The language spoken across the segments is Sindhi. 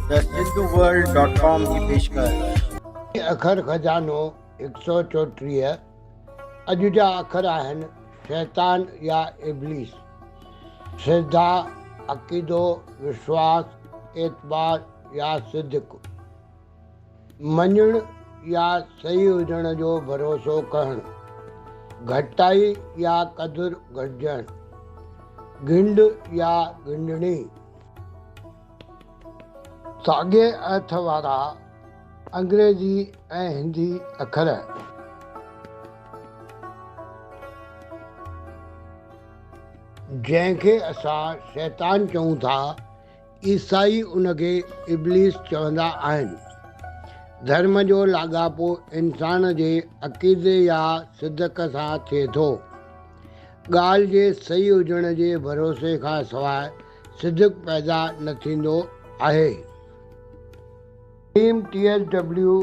The Sindhu world dot com جي پيشڪش. اکر خزانو 134، اڄ جا اکر آهن شيطان يا ابليس، شرڌا، عقيدو، وشواس، اعتبار يا صدق، مڃڻ يا صحيح هجڻ جو ڀروسو ڪرڻ، گهٽتائي يا قدر گهٽجڻ، گهنڊ يا گهنڊڻي. ساڳئي ارٿ وارا انگريزي ۽ هندي اکر. جنهن کي اسان شيطان چئون ٿا، عيسائي ان کي ابليس چوندا آهن. ڌرم جو لاڳاپو انسان جي عقيدي يا صدق سان ٿئي ٿو. ڳالهه جي صحيح هجڻ جي ڀروسي کان سواء صدق پيدا نه ٿيندو آهي. ٽيم ٽي ايس ڊبليو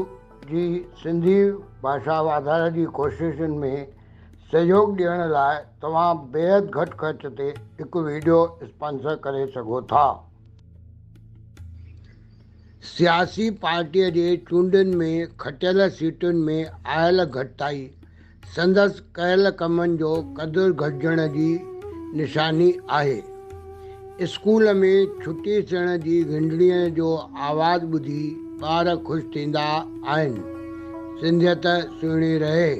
جي سنڌي ڀاشا واڌاري جي ڪوششن ۾ سهيوڳ ڏيڻ لاء توهان بيحد گهٽ خرچ تي هڪ وڊيو اسپانسر ڪري سگهو ٿا. سياسي پارٽيء جي چونڊن ۾ کٽيل سيٽن ۾ آيل گهٽتائي سندس ڪيل ڪمن جو قدر گهٽجڻ جي نشاني آهي. اسڪول ۾ ڇٽي ٿيڻ جي گهنڊڻيء جو آواز ٻڌي ٻار خوش ٿيندا آهن. سنڌيت سهڻي رهي.